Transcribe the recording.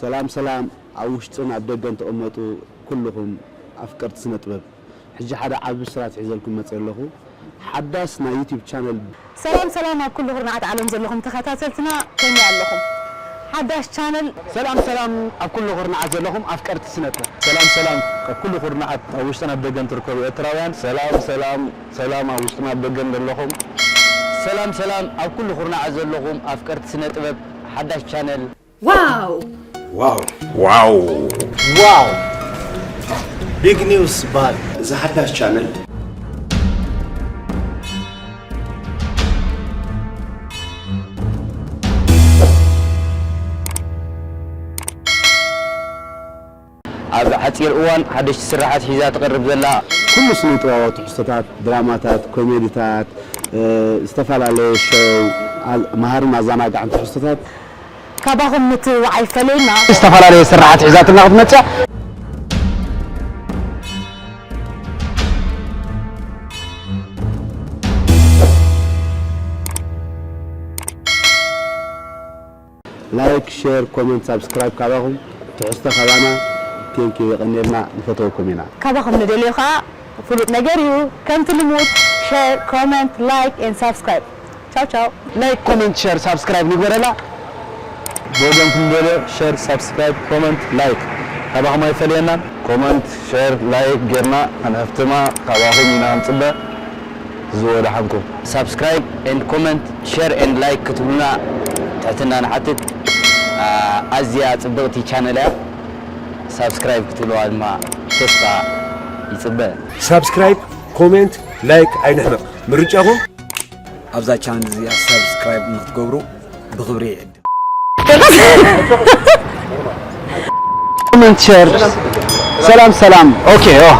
ሰላም ሰላም፣ ኣብ ውሽጥን ኣብ ደገን ተቐመጡ ኩልኹም ኣፍቀርቲ ስነ ጥበብ፣ ሕጂ ሓደ ዓቢ ብስራት ሒዘልኩም መጽእ ኣለኹ። ሓዳስ ናይ ዩቲዩብ ቻነል። ሰላም ሰላም፣ ኣብ ኩሉ ኩርናዓት ዓለም ዘለኹም ተኸታተልትና ከመይ ኣለኹም? ሓዳሽ ቻነል። ሰላም ሰላም፣ ኣብ ኩሉ ኩርናዓት ዘለኹም ኣፍቀርቲ ስነ ጥበብ። ሰላም ሰላም፣ ኣብ ኩሉ ኩርናዓት ኣብ ውሽጥን ኣብ ደገን ትርከቡ ኤርትራውያን። ሰላም ሰላም ሰላም፣ ኣብ ውሽጥን ኣብ ደገን ዘለኹም። ሰላም ሰላም፣ ኣብ ኩሉ ኩርናዓት ዘለኹም ኣፍቀርቲ ስነ ጥበብ ሓዳሽ ቻነል። ዋው ዋው ዋው ዋው ቢግ ኒውስ ይበሃል። እዚ ሓዳሽ ቻነል ኣብ ሓፂር እዋን ሓደሽቲ ስራሓት ሒዛ ትቐርብ ዘላ። ኩሉ ስነ ጥበባዊ ትሕዝቶታት፣ ድራማታት፣ ኮሜዲታት፣ እ፣ ዝተፈላለየ ሾው፣ ኣል- መሃርን ኣዘናጋዕን ትሕዝቶታት ካባኹም ምትብባዕ ኣይፈለየና። ዝተፈላለየ ስራሓት ሒዛትና ክትመፅእ። ላይክ፣ ሼር፣ ኮመንት፣ ሳብስክራይብ ካባኹም ትሕዝቶ ካባና። ቴንኪዩ፣ የቐንየልና፣ ንፈተወኩም ኢና። ካባኹም ንደልዮ ከዓ ፍሉጥ ነገር እዩ። ከምቲ ልሙድ ሸር፣ ኮመንት፣ ላይክ ኤን ሳብስክራይብ። ቻው ቻው። ላይክ፣ ኮመንት፣ ሸር፣ ሳብስክራይብ ንግበረላ። ብወገንኩም ደልዮ ሸር፣ ሳብስክራይብ፣ ኮመንት፣ ላይክ ካባኹም ኣይፈለየና። ኮመንት፣ ሸር፣ ላይክ ጌርና ክንሕፍትማ ካባኹም ኢና ንፅበ። ዝወዳሓንኩም። ሳብስክራይብ ኤንድ ኮመንት ሸር ኤንድ ላይክ ክትብሉና ትሕትና ንሓትት። ኣ- ኣዝያ ፅብቕቲ ቻነል እያ። ሳብስክራይብ ክትብልዋ ድማ ተስፋ ይፅበ። ሳብስክራይብ ኮሜንት ላይክ ኣይንሕመቕ ምርጫኹም። ኣብዛ ቻነል እዚኣ ሳብስክራይብ ንክትገብሩ ብክብሪ ይዕድም። ኮመንት፣ ሸር። ሰላም ሰላም። ኦኬ ኦ